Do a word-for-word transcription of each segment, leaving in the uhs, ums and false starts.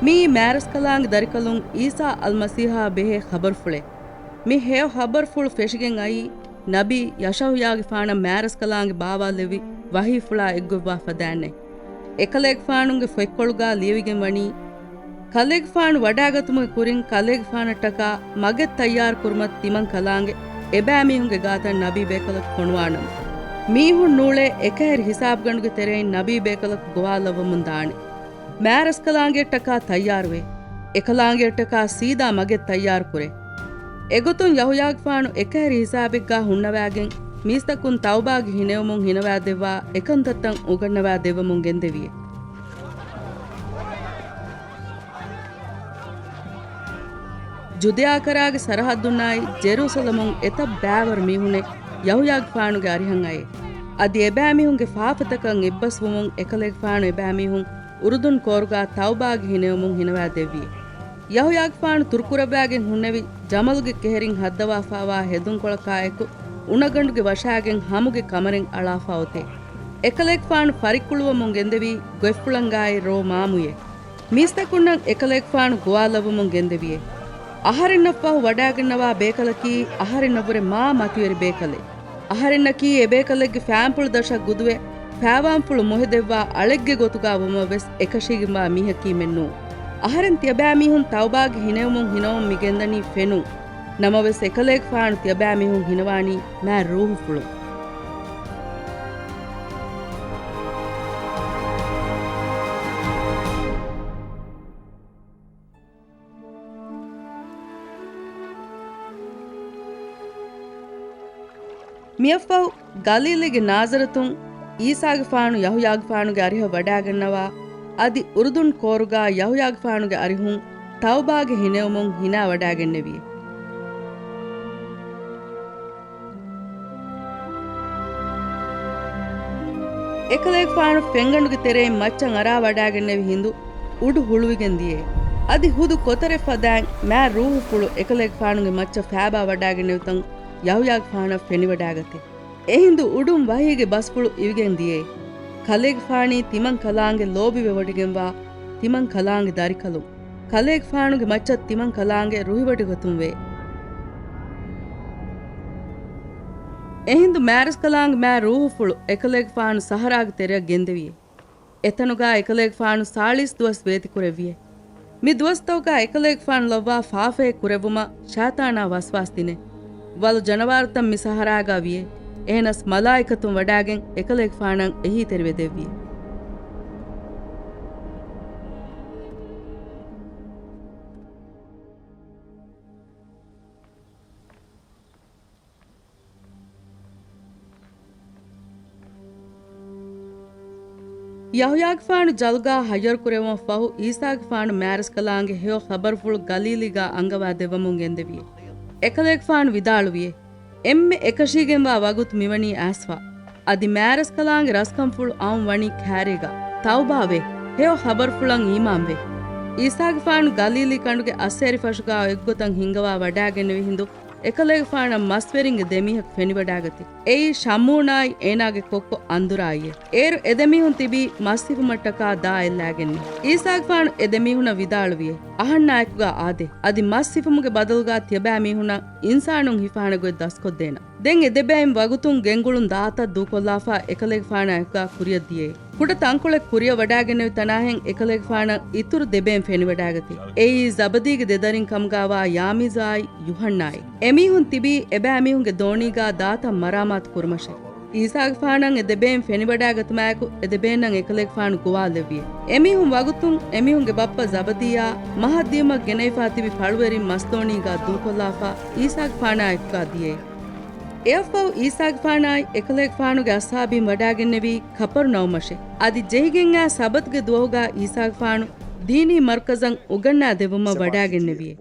މިއީ މާރަސްކަލާނގެ ދަރިކަލުން އީސާ އަލްމަސީޙާ ބެހޭ ޚަބަރުފުޅެއް. މި ހެޔޮ ޚަބަރުފުޅު ފެށިގެން އައީ ނަބީ ޔަޝަހުޔާގެފާނަށް މާރަސްކަލާނގެ ބާވާލެއްވި ވަޙީފުޅާ އެއްގޮތްވާ ފަދައިންނޭ. އެކަލޭގެފާނުގެ ފޮތްކޮޅުގާ ލިޔެވިގެން ވަނީ، ކަލޭގެފާނު ވަޑާގަތުމުގެ ކުރިން ކަލޭގެފާނަށްޓަކާ މަގެއް ތައްޔާރު ކުރުމަށް ތިމަން ކަލާނގެ އެބައިމީހުންގެ ގާތަށް ނަބީ ބޭކަލަކު ފޮނުވާނަމަ، މީހުން ނޫޅޭ އެކަހެރި ހިސާބުގަނޑުގެ ތެރެއިން ނަބީ ބޭކަލަކު ގޮވާލައްވަމުން ދާނެ. މާރަސްކަލާނގެއަށްޓަކާ ތައްޔާރުވޭ. އެކަލާނގެއަށްޓަކާ ސީދާ މަގެއް ތައްޔާރު ކުރޭ. އެގޮތުން ޔަހުޔާގެފާނު އެކަހެރި ހިސާބެއްގާ ހުންނަވާގެން މީސްތަކުން ތައުބާގެ ހިނެއުމުން ހިނަވާދެއްވާ އެކަންތައްތައް އުނގަންނަވާ ދެއްވަމުން ގެންދެވިއޭ. ޖުދެޔާކަރާގެ ސަރަހައްދުންނާއި ޖެރޫސަލަމުން އެތައް ބައިވަރު މީހުނެއް ޔަހުޔާގެފާނުގެ އަރިހަށް އައޭ. އަދި އެބައިމީހުންގެ ފާފަތަކަށް އެއްބަސްވުމުން އެކަލޭގެފާނު އެބައިމީހުން އުރުދުން ކޯރުގާ ތައުބާގެ ހިނެއުމުން ހިނަވާ ދެއްވިއޭ. ޔަހުޔާގެފާނު ތުރުކުރައްވާގެން ހުންނެވި ޖަމަލުގެ ކެހެރިން ހައްދަވާފާވާ ހެދުންކޮޅަކާއެކު އުނަގަނޑުގެ ވަށާގެން ހަމުގެ ކަމަރެއް އަޅާފާ އޮތޭ. އެކަލޭގެފާނު ފަރިއްކުޅުވަމުން ގެންދެވީ ގޮތްފުޅަންގާއި ރޯ މާމުއޭ. މީސްތަކުންނަށް އެކަލޭގެފާނު ގޮވާލައްވަމުން ގެންދެވިއޭ. އަހަރެންނަށްފަހު ވަޑާގަންނަވާ ބޭކަލަކީ އަހަރެންނަށްވުރެ މާ މަތިވެރި ބޭކަލެއް. އަހަރެންނަކީ އެބޭކަލެއްގެ ފާންޕުޅު ދަށަށް ގުދުވެ، ފާވާންފުޅު މޮހެދެއްވާ އަޅެއްގެ ގޮތުގާ ވުމަށްވެސް އެކަށީގެންވާ މީހަކީމެއްނޫ. އަހަރެން ތިޔަބައިމީހުން ތައުބާގެ ހިނެއުމުން ހިނަވަމުން މި ގެންދަނީ ފެނުން. ނަމަވެސް އެކަލޭގެފާނު ތިޔަބައިމީހުން ހިނަވާނީ މާ ރޫހުފުޅުން. މިއަށްފަހު ގަލީލީގެ ނާޒަރަތުން އީސާގެފާނު ޔަހުޔާގެފާނުގެ އަރިހަށް ވަޑާގަންނަވާ، އަދި އުރުދުން ކޯރުގާ ޔަހުޔާގެފާނުގެ އަރިހުން ތައުބާގެ ހިނެއުމުން ހިނާ ވަޑާގެންނެވި. އެކަލޭގެފާނު ފެންގަނޑުގެ ތެރެއިން މައްޗަށް އަރާ ވަޑާގެންނެވި ހިނދު އުޑު ހުޅުވިގެން ދިޔައޭ. އަދި ހުދު ކޮތަރެއް ފަދައިން މާ ރޫހުފުޅު އެކަލޭގެފާނުގެ މައްޗަށް ފައިބާ ވަޑާގެންނެވިތަން ޔަހުޔާގެފާނަށް ފެނިވަޑާގަތޭ. އެހިނދު އުޑުން ވަޙީގެ ބަސްފުޅު އިވިގެން ދިޔައޭ. ކަލޭގެފާނީ ތިމަން ކަލާނގެ ލޯބިވެވޮޑިގެންވާ ތިމަން ކަލާނގެ ދަރިކަލުން. ކަލޭގެފާނުގެ މައްޗަށް ތިމަން ކަލާނގެ ރުހިވޮޑިގަތުން ވޭ. އެހިނދު މާރަސްކަލާނގެ މާ ރޫހުފުޅު އެކަލޭގެފާނު ސަހަރާގެ ތެރެއަށް ގެންދެވިއޭ. އެތަނުގާ އެކަލޭގެފާނު ސާޅީސް ދުވަސް ވޭތިކުރެއްވިއޭ. މި ދުވަސްތަކުގާ އެކަލޭގެފާނު ލައްވާ ފާފައެއް ކުރެއްވުމަށް ޝައިޠާނާ ވަސްވާސް ދިނޭ. ވަލު ޖަނަވާރުތައް މި ސަހަރާގާ ވިޔޭ. އެހެނަސް މަލާއިކަތުން ވަޑާގެން އެކަލޭގެފާނަށް އެހީތެރިވެދެއްވިޔޭ. ޔަހުޔާގެފާނު ޖަލުގާ ހައްޔަރުކުރެވުމަށްފަހު، އީސާގެފާނު މާރަސްކަލާނގެ ހެޔޮ ޚަބަރުފުޅު ގަލީލީގާ އަންގަވާ ދެއްވަމުން ގެންދެވި. އެކަލޭގެފާނު ވިދާޅުވިއޭ، އެންމެ އެކަށީގެންވާ ވަގުތު މިވަނީ އައިސްފަ. އަދި މާރަސްކަލާނގެ ރަސްކަންފުޅު އައުން ވަނީ ކާރީގަ. ތައުބާވޭ، ހެޔޮ ޚަބަރުފުޅަށް އީމާންވޭ. އީސާގެފާނު ގަލީލީ ކަނޑުގެ އައްސޭރިފަށުގާ އޮތްގޮތަށް ހިންގަވާ ވަޑާގެންނެވި ހިނދު، އެކަލޭގެފާނަށް މަސްވެރިންގެ ދެމީހަކު ފެނިވަޑާގަތީ. އެއީ ޝަމޫނާއި އޭނާގެ ކޮއްކޮ އަންދުރާއިއެ. އޭރު އެދެމީހުން ތިބީ މަސް ހިފުމަށްޓަކާ ދާ އެއްލާގެންނެ. އީސާގެފާނު އެދެމީހުނަށް ވިދާޅުވިއޭ، އަހަންނާއެކުގާ އާދޭ. އަދި މަސް ހިފުމުގެ ބަދަލުގާ ތިޔަބައިމީހުނަށް އިންސާނުން ހިފާނެ ގޮތް ދަސްކޮށްދޭނަން. ދެން އެ ދެބޭން ވަގުތުން ގެންގުޅުން ދާތައް ދޫކޮށްލާފާ އެކަލޭގެފާނާއެކުގާ ކުރިއަށް ދިޔައޭ. ކުޑަ ތަންކޮޅެއް ކުރިއަށް ވަޑާގެންނެވި ތަނާހެން އެކަލޭގެފާނަށް އިތުރު ދެބޭން ފެނިވަޑާގަތީ. އެއީ ޒަބަދީގެ ދެދަރިން ކަމުގާވާ ޔާމީޒާއި ޔޫހަންނާއި. އެމީހުން ތިބީ އެބައިމީހުންގެ ދޯނީގާ ދާތައް މަރާމާތު ކުރުމަށެ. އީސާގެފާނަށް އެ ދެބޭން ފެނިވަޑާގަތުމާއެކު އެ ދެބޭންނަށް އެކަލޭގެފާނު ގޮވާލެއްވިއޭ. އެމީހުން ވަގުތުން އެމީހުންގެ ބައްޕަ ޒަބަދީއާ މަހަށް ދިޔުމަށް ގެނައިފާ ތިބި ފަޅުވެރިން މަސްދޯނީގާ ދޫކޮށްލާފާ އީސާގެފާނާއެކުގާ ދިޔައޭ. އެއަށްފަހު އީސާގެފާނާއި އެކަލޭގެފާނުގެ އަޞްޙާބީން ވަޑާގެންނެވީ ކަޕަރުނައުމަށެ. އަދި ޖެހިގެންއާ ސަބަތުގެ ދުވަހުގާ އީސާގެފާނު ދީނީ މަރުކަޒަށް އުގަންނާދެއްވުމަށް ވަޑާގެންނެވިއޭ.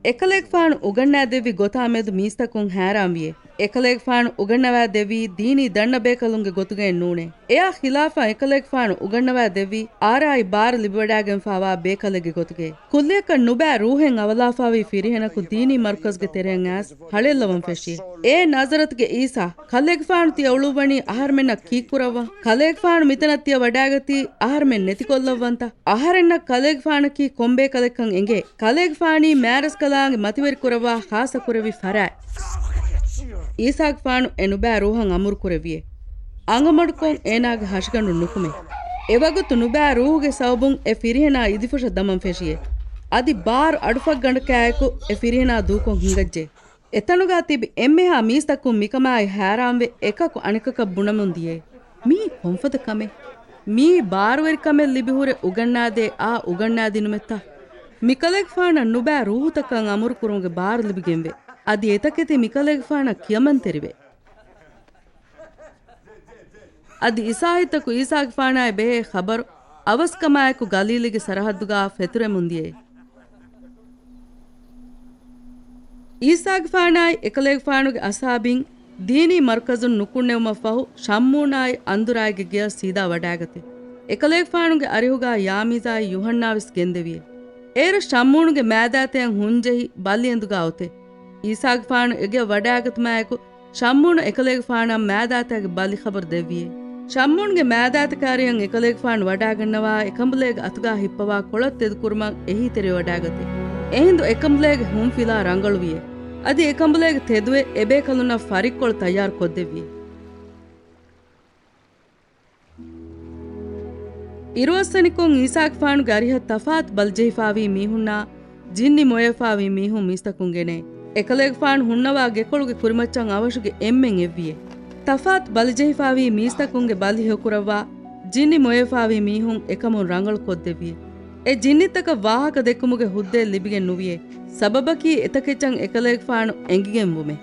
އެކަލޭގެފާނު އުގަންނާދެއްވި ގޮތާ މެދު މީސްތަކުން ހައިރާންވިއޭ. އެކަލޭގެފާނު އުގަންނަވާ ދެއްވީ ދީނީ ދަންނަ ބޭކަލުންގެ ގޮތުގައެއް ނޫނޭ. އެއާ ޚިލާފަށް އެކަލޭގެފާނު އުގަންނަވާ ދެއްވީ އާރާއި ބާރު ލިބިވަޑާގެންފާވާ ބޭކަލެއްގެ ގޮތުގައި. ކުއްލިއަކަށް ނުބައި ރޫހެއް އަވަލާފާވި ފިރިހެނަކު ދީނީ މަރުކަޒުގެ ތެރެއަށް އައިސް ހަޅޭއްލަވަން ފެށި. އޭ ނަޒަރަތުގެ އީސާ، ކަލޭގެފާނު ތިޔަ އުޅުއްވަނީ އަހަރުމެންނަށް ކީއްކުރައްވަން؟ ކަލޭގެފާނު މިތަނަށް ތިޔަ ވަޑާގަތީ އަހަރުމެން ނެތިކޮށްލައްވަންތަ؟ އަހަރެންނަށް ކަލޭގެފާނަކީ ކޮންބޭކަލެއްކަން އެނގޭ. ކަލޭގެފާނީ މާރަސްކަލާނގެ މަތިވެރިކުރައްވާ ޚާއްސަކުރެއްވި ފަރާތް. އީސާގެފާނު އެ ނުބައި ރޫހަށް އަމުރުކުރެއްވިއޭ. އަނގަމަޑުކޮށް އޭނާގެ ހަށިގަނޑު ނުކުމޭ. އެވަގުތު ނުބައި ރޫހުގެ ސަބަބުން އެ ފިރިހެނާ އިދިފުށަށް ދަމަން ފެށިއޭ. އަދި ބާރު އަޑުފަށްގަނޑަކާއެކު އެ ފިރިހެނާ ދޫކޮށް ހިނގައްޖެ. އެތަނުގާ ތިބި އެންމެހާ މީސްތަކުން މިކަމާއި ހައިރާންވެ އެކަކު އަނެކަކަށް ބުނަމުން ދިޔައޭ. މީ ކޮންފަދަ ކަމެއް؟ މީ ބާރުވެރިކަމެއް ލިބިހުރެ އުގަންނާދޭ އާ އުގަންނާދިނުމެއްތަ؟ މިކަލޭގެފާނަށް ނުބައި ރޫހުތަކަށް އަމުރުކުރުމުގެ ބާރު ލިބިގެންވޭ. އަދި އެތަކެތި މިކަލޭގެފާނަށް ކިޔަމަންތެރިވޭ. އަދި އިސާހިތަކު އީސާގެފާނާއި ބެހޭ ޚަބަރު އަވަސްކަމާއެކު ގަލީލީގެ ސަރަހައްދުގާ ފެތުރެމުން ދިޔައީ. އީސާގެފާނާއި އެކަލޭގެފާނުގެ އަސްހާބީން ދީނީ މަރުކަޒުން ނުކުންނެވުމަށްފަހު، ޝައްމޫނާއި އަންދުރާއިގެ ގެޔަށް ސީދާ ވަޑާގަތެ. އެކަލޭގެފާނުގެ އަރިހުގާ ޔާމީޒާއި ޔޫހަންނާވެސް ގެންދެވިއެ. އޭރު ޝައްމޫނުގެ މާދާތައިން ހުންޖެހި ބަލިއެނދުގާ އޮތެ. އީސާގެފާނު އެގެޔަށް ވަޑާގަތުމާއެކު، ޝައްމޫނު އެކަލޭގެފާނަށް މާދާތަކުގެ ބަލި ޚަބަރު ދެއްވިއޭ. ޝައްމޫނުގެ މާދާތަކާ އަރިހަށް އެކަލޭގެފާނު ވަޑާގަންނަވާ އެކަނބުލޭގެ އަތުގާ ހިއްޕަވާ ކޮޅަށް ތެދުކުރުމަށް އެހީތެރިވެވަޑާގަތެ. އެހިނދު އެކަނބުލޭގެ ހުންފިލާ ރަނގަޅުވިއޭ. އަދި އެކަނބުލޭގެ ތެދުވެ އެބޭކަލުންނަށް ފަރިއްކޮޅު ތައްޔާރު ކޮށްދެއްވިއޭ. އިރުއޮއްސެނިކޮށް އީސާގެފާނުގެ އަރިހަށް ތަފާތު ބަލިޖެހިފާވީ މީހުންނާ ޖިންނި މޮޔަވެފާވީ މީހުން މީސްތަކުން ގެނައި. އެކަލޭގެފާނު ހުންނަވާ ގެކޮޅުގެ ކުރިމައްޗަށް އަވަށުގެ އެންމެން އެއްވިއޭ. ތަފާތު ބަލިޖެހިފާވީ މީސްތަކުންގެ ބަލި ހެޔޮކުރައްވާ، ޖިންނި މޮޔަވެފާވީ މީހުން އެކަމުން ރަނގަޅު ކޮށްދެއްވިއޭ. އެ ޖިންނިތަކަށް ވާހަކަ ދެއްކުމުގެ ހުއްދައެއް ލިބިގެން ނުވިއޭ. ސަބަބަކީ އެތަކެއްޗަށް އެކަލޭގެފާނު އެނގިގެންވުމޭ.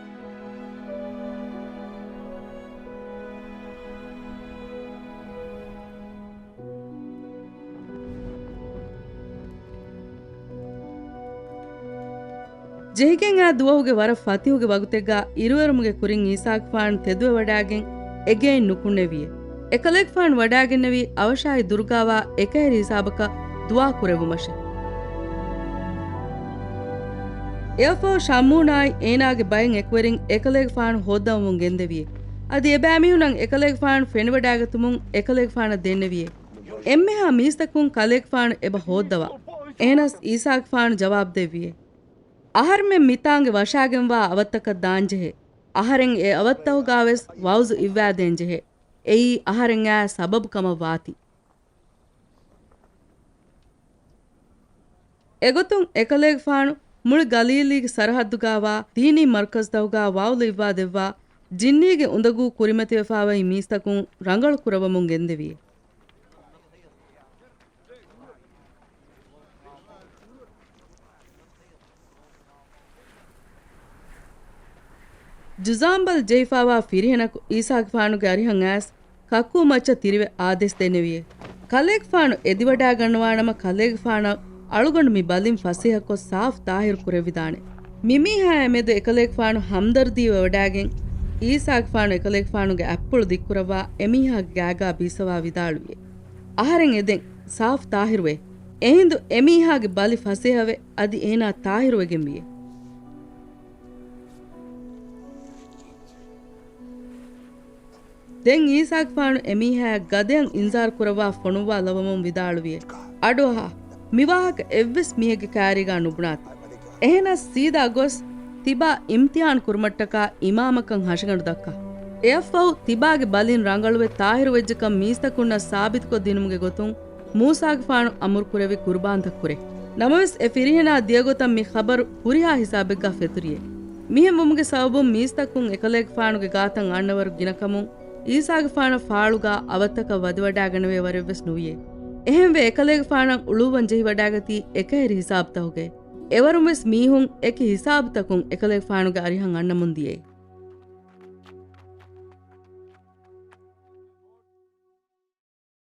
ޖެހިގެން އާ ދުވަހުގެ ވަރަށް ފަތިހުގެ ވަގުތެއްގާ އިރުއެރުމުގެ ކުރިން އީސާގެފާނު ތެދުވެވަޑާގެން އެގެއިން ނުކުންނެވިއޭ. އެކަލޭގެފާނު ވަޑާގެންނެވީ އަވަށާއި ދުރުގާވާ އެކަހެރި ހިސާބަކަށް ދުޢާ ކުރެއްވުމަށެ. އެއަށްފަހު ޝައްމޫނާއި އޭނާގެ ބައެއް އެކުވެރިން އެކަލޭގެފާނު ހޯއްދަވަމުން ގެންދެވިއޭ. އަދި އެބައިމީހުންނަށް އެކަލޭގެފާނު ފެނިވަޑާގަތުމުން އެކަލޭގެފާނަށް ދެންނެވިއޭ. އެންމެހާ މީސްތަކުން ކަލޭގެފާނު އެބަ ހޯއްދަވާ. އެހެނަސް އީސާގެފާނު ޖަވާބު ދެއްވިއޭ. އަހަރުމެން މިތާނގެ ވަށާގެންވާ އަވަށްތަކަށް ދާންޖެހޭ. އަހަރެން އެ އަވަށްތަކުގާވެސް ވަޢުޒު އިއްވާދޭންޖެހޭ. އެއީ އަހަރެން އާ ސަބަބު ކަމަށް ވާތީ. އެގޮތުން އެކަލޭގެފާނު މުޅި ގަލީލީގެ ސަރަހައްދުގާވާ ދީނީ މަރުކަޒުތަކުގާ ވަޢުޒު އިއްވާދެއްވާ، ޖިންނީގެ އުނދަގޫ ކުރިމަތިވެފާވައި މީސްތަކުން ރަނގަޅު ކުރައްވަމުން ގެންދެވިއޭ. ޖުޒާމް ބަލި ޖެހިފާވާ ފިރިހެނަކު އީސާގެފާނުގެ އަރިހަށް އައިސް ކައްކޫ މައްޗަށް ތިރިވެ އާދޭސް ދެންނެވިއޭ. ކަލޭގެފާނު އެދިވަޑާގަންނަވާނަމަ ކަލޭގެފާނަށް އަޅުގަނޑު މި ބަލިން ފަސޭހަކޮށް ސާފު ތާހިރު ކުރެވިދާނެ. މިމީހާއާ މެދު އެކަލޭގެފާނު ހަމްދަރްދީވެވަޑާގެން އީސާގެފާނު އެކަލޭގެފާނުގެ އަތްޕުޅު ދިއްކުރައްވާ އެމީހާގެ ގާގާ ބީއްސަވާ ވިދާޅުވިއޭ. އަހަރެން އެދެން ސާފު ތާހިރުވޭ. އެހިނދު އެމީހާގެ ބަލި ފަސޭހަވެ އަދި އޭނާ ތާހިރުވެގެންވިއޭ. ދެން އީސާގެފާނު އެމީހާއަށް ގަދަޔަށް އިންޒާރު ކުރައްވާ ފޮނުއްވާލައްވަމުން ވިދާޅުވިއޭ، އަޑުއަހާ، މިވާހަކަ އެއްވެސް މީހެއްގެ ކާރީގާ ނުބުނާތި. އެހެނަސް ސީދާ ގޮސް ތިބާ އިމްތިހާން ކުރުމަށްޓަކާ އިމާމަކަން ހަށިގަނޑު ދައްކާ. އެއަށްފަހު ތިބާގެ ބަލިން ރަނގަޅުވެ ތާހިރުވެއްޖެކަން މީސްތަކުންނަށް ސާބިތުކޮށްދިނުމުގެ ގޮތުން މޫސާގެފާނު އަމުރުކުރެއްވި ޤުރުބާންތައް ކުރޭ. ނަމަވެސް އެ ފިރިހެނާ ދިޔަގޮތަށް މި ޚަބަރު ހުރިހާ ހިސާބެއްގާ ފެތުރިއޭ. މިހެން ވުމުގެ ސަބަބުން މީސްތަކުން އެކަލޭގެފާނުގެ ގާތަށް އަންނަވަރު ގިނަކަމުން އީސާގެފާނަށް ފާޅުގާ އަވަށްތަކަށް ވަދެވަޑާގަނެވޭ ވަރެއްވެސް ނުވިއޭ. އެހެންވެ އެކަލޭގެފާނަށް އުޅުއްވަން ޖެހިވަޑާގަތީ އެކަހެރި ހިސާބުތަކުގައި. އެވަރުންވެސް މީހުން އެކި ހިސާބުތަކުން އެކަލޭގެފާނުގެ އަރިހަށް އަންނަމުން ދިޔައީ.